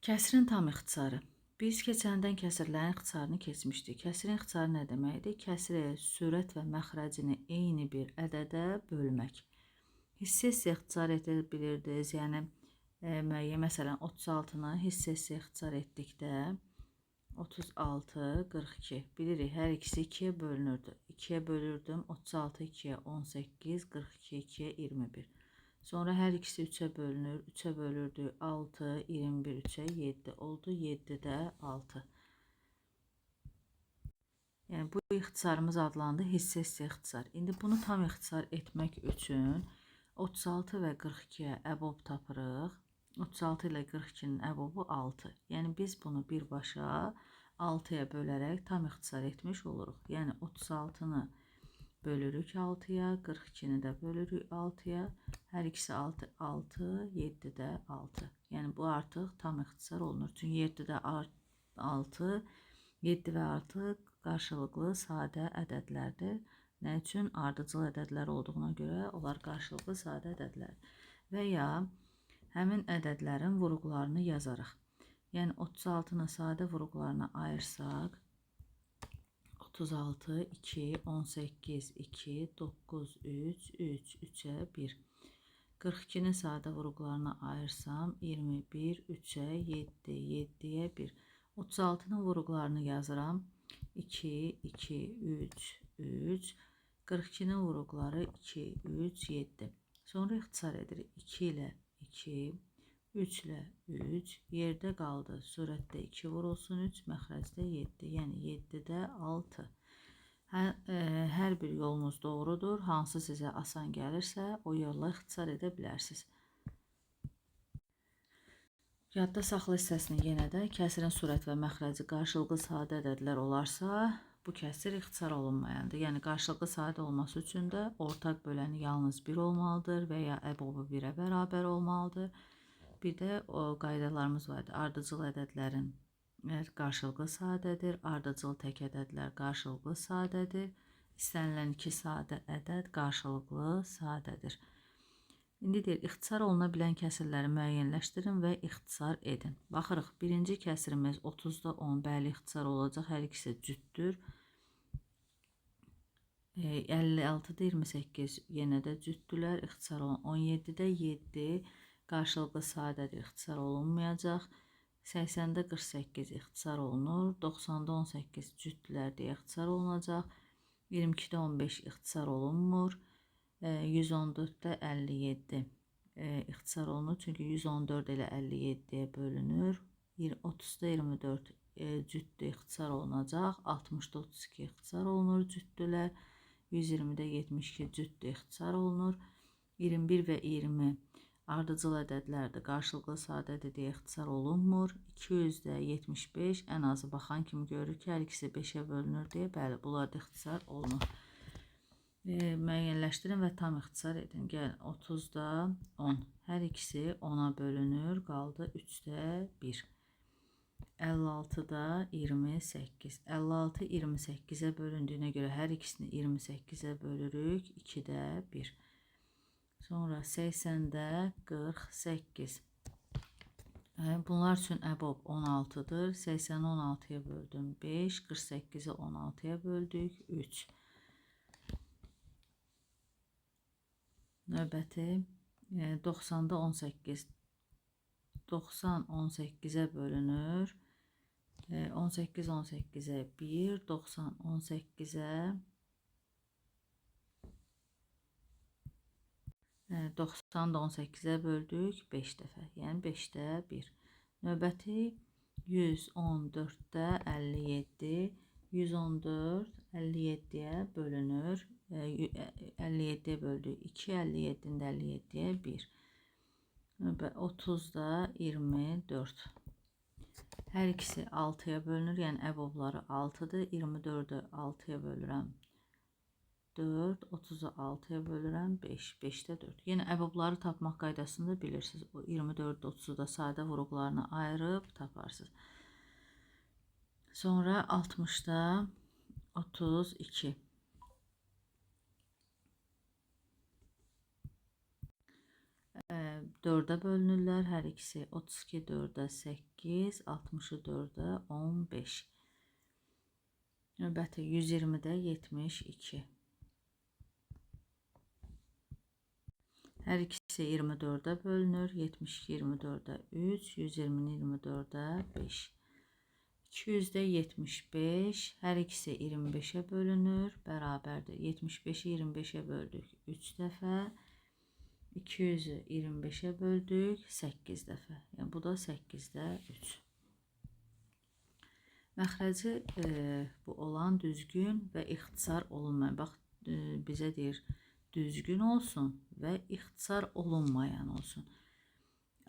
Kəsirin tam ixtisarı. Biz keçəndən kəsirlərin ixtisarını keçmişdik. Kəsirin ixtisarı nə deməkdir? Kəsiri sürət və məxrəcini eyni bir ədədə bölmək. Hissə-hissə ixtisar edə bilirdiniz. Yəni, müəyyən, məsələn, 36-nı hissə-hissə ixtisar etdikdə 36, 42. Bilirik, hər ikisi 2-yə bölünürdü. 2-yə bölürdüm, 36 2-yə 18, 42 2-yə 21. Sonra hər ikisi 3-ə bölünür. 3-ə bölürdük 6, 21 3-ə 7 oldu. 7-də 6. Yəni bu ixtisarımız adlandı hissə-hissə ixtisar. İndi bunu tam ixtisar etmək üçün 36 və 42-yə əbob tapırıq. 36 ilə 42-nin əbobu 6. Yəni biz bunu birbaşa 6-ya bölərək tam ixtisar etmiş oluruq. Yəni 36-nı bölürük 6-ya, 42-ni də bölürük 6-ya. Hər ikisi 6, 6, 7-də 6. Yəni bu artıq tam ixtisar olunur. Çünki 7-də 6, 7 və 6 qarşılıqlı sadə ədədlərdir. Nə üçün? Ardıcıl ədədlər olduğuna görə onlar qarşılıqlı sadə ədədlərdir. Və ya həmin ədədlərin vuruqlarını yazarıq. Yəni 36-nı sadə vuruqlarına ayırsaq, 36, 2, 18, 2, 9, 3, 3, 3-ə 1. 42-ni sadə vuruqlarına ayırsam, 21, 3-ə 7, 7-yə 1. 36-nın vuruqlarını yazıram. 2, 2, 3, 3. 42-nin vuruqları 2, 3, 7. Sonra ixtisar edirik. 2 ilə 2, 3 ilə 3, yerdə qaldı. Surətdə 2 vurulsun 3, məxrəcdə 7. Yəni 7-də 6. Hər bir yolunuz doğrudur. Hansı sizə asan gəlirsə, o yolla ixtisar edə bilərsiniz. Yadda saxla hissəsini yenə də kəsirin surət və məxrəci qarşılıqlı sadə ədədlər olarsa, bu kəsir ixtisar olunmayandır. Yəni qarşılıqlı sadə olması üçün də ortaq böləni yalnız 1 olmalıdır və ya əbobu 1-ə bərabər olmalıdır. Bir də o qaydalarımız vardır. Ardıcıl ədədlərin qarşılıqlı sadədir. Ardıcıl tək ədədlər qarşılıqlı sadədir. İstənilən iki sadə ədəd qarşılıqlı sadədir. İndi deyir, ixtisar oluna bilən kəsirləri müəyyənləşdirin və ixtisar edin. Baxırıq, birinci kəsirimiz 30-da 10, bəli, ixtisar olacaq. Hər ikisi cütdür. 56-da 28 yenə də cütdülər. İxtisar olun. 17-də 7 qarşılıqlı sadədir, ixtisar olunmayacaq. 80-də 48 ixtisar olunur. 90-da 18 cütdülər deyə ixtisar olunacaq. 22-də 15 ixtisar olunmur. 114-də 57 ixtisar olunur. Çünki 114 elə 57-yə bölünür. 30-da 24 cütdü ixtisar olunacaq. 60-da 32 ixtisar olunur cütdülər. 120-də 72 cütdü ixtisar olunur. 21 və 20 ardıcıl ədədlərdir, qarşılıqlı sadədir deyə ixtisar olunmur. 200-də 75 ən azı baxan kimi görür ki, hər ikisi 5-ə bölünür deyə, bəli, bunlar da ixtisar olunur. Müəyyənləşdirin və tam ixtisar edin. Gəl, 30-da 10. Hər ikisi 10-a bölünür, qaldı 3-də 1. 56-da 28. 56 28-ə bölündüyünə görə hər ikisini 28-ə bölürük, 2-də 1. Sonra 80-də 48. Bunlar üçün əbob 16-dır. 80-i 16-ya böldüm 5, 48-i 16-ya böldük 3. Növbəti 90-da 18. 90 18-ə bölünür. 18 18-ə 1, 90 18-ə 90 da 18-ə böldük 5 dəfə. Yəni 5-də 1. Növbəti 114-də 57. 114 57-yə bölünür. 57-yə böldük 2, 57-ni də 57-yə 1. 30-da 24. Hər ikisi 6-ya bölünür. Yəni əbobları 6-dır. 24-ü 6-ya bölürəm. 4, 30-u 6-ya bölürəm 5, 5-də 4. Yəni əbobları tapmaq qaydasını da bilirsiniz. O 24-ü 30-u da sadə vuruqlarına ayırıb taparsınız. Sonra 60-da 32. 4-ə bölünürlər. Hər ikisi 32 4-ə 8, 60-ı 4-ə 15. Növbəti 120-də 72. Hər ikisi 24-ə bölünür. 72 24-ə 3, 120-ni 24-ə 5. 200-də 75, hər ikisi 25-ə bölünür, bərabərdir. 75-i 25-ə böldük 3 dəfə, 200-ü 25-ə böldük 8 dəfə. Yəni, bu da 8-də 3. Məxrəci bu olan düzgün və ixtisar olunmayan. Bax, bizə deyir, düzgün olsun və ixtisar olunmayan olsun.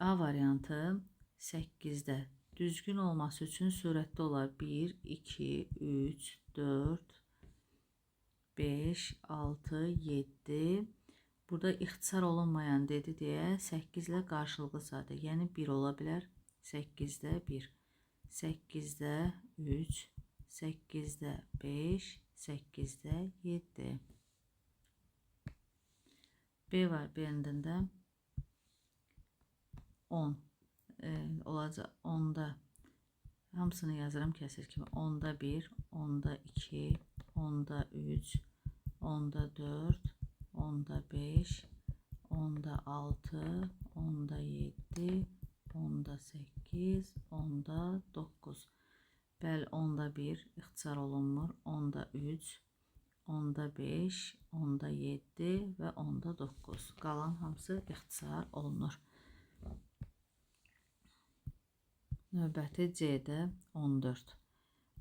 A variantı 8-də. Düzgün olması üçün surətdə olar 1, 2, 3, 4, 5, 6, 7. Burada ixtisar olunmayan dedi deyə 8 ilə qarşılıqlı sadə. Yəni 1 ola bilər. 8-də 1, 8-də 3, 8-də 5, 8-də 7. B var. B-nin də 10. Olacaq 10-da hamısını yazıram kəsir kimi. 10-da 1, 10-da 2, 10-da 3, 10-da 4, 10-da 5, 10-da 6, 10-da 7, 10-da 8, 10-da 9. Bəli, 10-da 1 ixtisar olunmur. 10-da 3, 10-da 5, 10-da 7 və 10-da 9. Qalan hamısı ixtisar olunur. Növbəti C-də 14.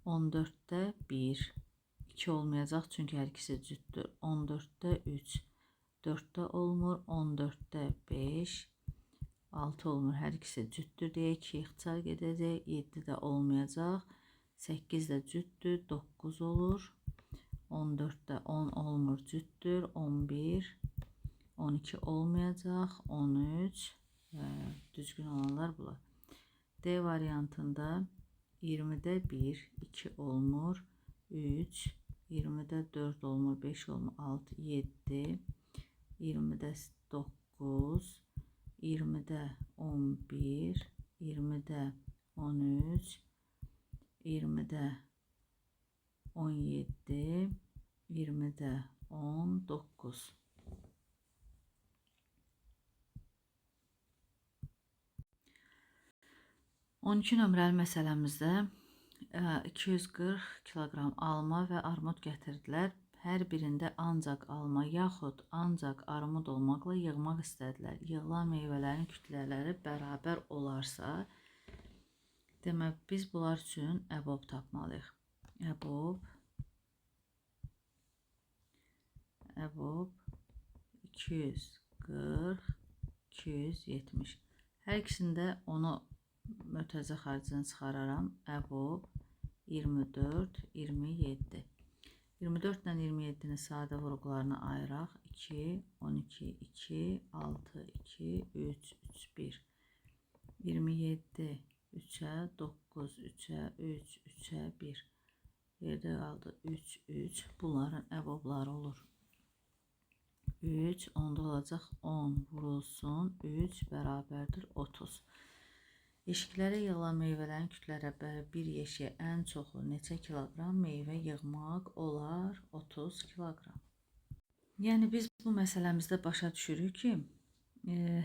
14-də 1, 2 olmayacaq çünki hər ikisi cütdür. 14-də 3, 4-də olmur. 14-də 5, 6 olmur. Hər ikisi cütdür deyə 2 ixtisar gedəcək. 7-də olmayacaq. 8-də cütdür, 9 olur. 14-də 10 olmur, cütdür. 11, 12 olmayacaq. 13, düzgün olanlar bunlar. D variantında 20-də 1, 2 olmur, 3, 20-də 4 olmur, 5 olmur, 6, 7, 20-də 9, 20-də 11, 20-də 13, 20-də 17, 20-də 19. 12 nömrəli məsələmizdə 240 kiloqram alma və armud gətirdilər. Hər birində ancaq alma yaxud ancaq armud olmaqla yığmaq istədilər. Yığılan meyvələrin kütlələri bərabər olarsa, demək biz bunlar üçün əbob tapmalıyıq. Əbob 240, 270. Hər ikisində onu mötərizə xaricdən çıxararam. Əbob 24, 27. 24 ilə 27-ni sadə vurğularına ayıraq. 2, 12, 2, 6, 2, 3, 3, 1. 27, 3-ə, 9, 3-ə, 3, 3-ə, 1. Yerdə qaldı 3, 3. Bunların əbobları olur. 3, onda olacaq 10 vurulsun. 3 bərabərdir 30. Yeşiklərə yığılan meyvələrin kütlələrə bir yeşiyə ən çoxu neçə kiloqram meyvə yığmaq olar? 30 kiloqram. Yəni biz bu məsələmizdə başa düşürük ki,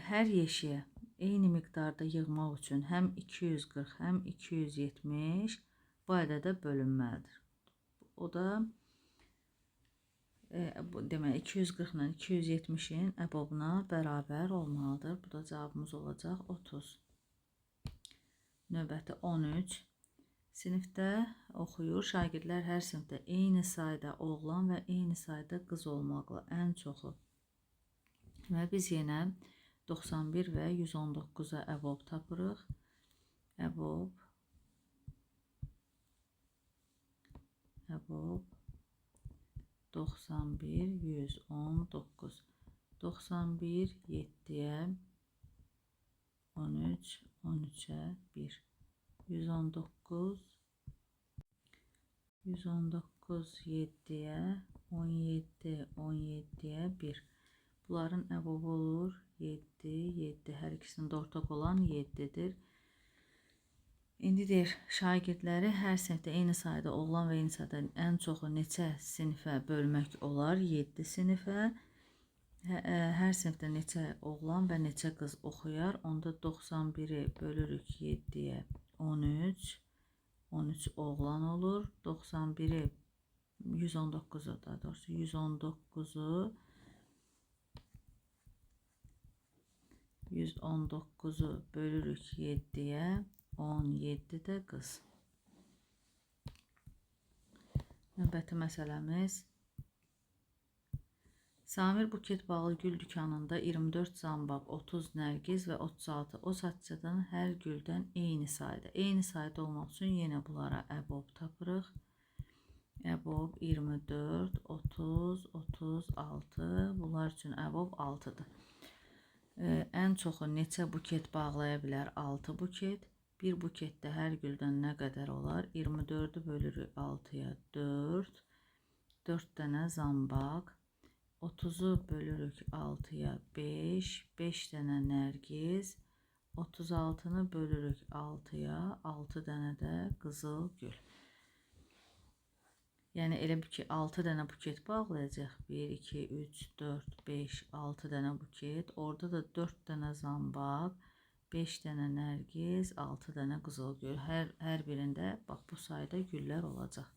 hər yeşiyə eyni miqdarda yığmaq üçün həm 240, həm 270 bu ədədə bölünməlidir. O da demək 240 ilə 270-in əbobuna bərabər olmalıdır. Bu da cavabımız olacaq 30. Növbəti 13. Sinifdə oxuyur. Şagirdlər hər sinifdə eyni sayda oğlan və eyni sayda qız olmaqla ən çoxu. Və biz yenə 91 və 119-a əbob tapırıq. Əbob 91, 119. 91, 7-yə 13, 13-ə 1. 119, 119, 7-yə 17, 17-yə 1. Bunların əbobu olur 7, 7. Hər ikisində ortaq olan 7-dir. İndi deyir, şagirdləri hər sinifdə eyni sayda oğlan və eyni sayda ən çoxu neçə sinifə bölmək olar? 7 sinifə. Hər sinifdə neçə oğlan və neçə qız oxuyar? Onda 91-i bölürük 7-yə 13. 13 oğlan olur. 91-i 119-u daha doğrusu 119-u 119-u bölürük 7-yə 17 də qız. Növbəti məsələmiz. Samir buket bağlı gül dükanında 24 zambaq, 30 nərgiz və 36 o satıcıdan hər güldən eyni sayda. Eyni sayda olmaq üçün yenə bunlara əbob tapırıq. Əbob 24, 30, 36. Bunlar üçün əbob 6-dır. Ən çoxu neçə buket bağlaya bilər? 6 buket. Bir buketdə hər güldən nə qədər olar? 24-ü bölürük 6-ya 4. 4 dənə zambaq. 30-u bölürük 6-ya 5. 5 dənə nərgiz. 36-nı bölürük 6-ya 6 dənə də qızıl gül. Yəni elə bil ki 6 dənə buket bağlayacaq. 1, 2, 3, 4, 5, 6 dənə buket. Orada da 4 dənə zambaq, 5 dənə nərgiz, 6 dənə qızıl gül. Hər birində bax bu sayda güllər olacaq.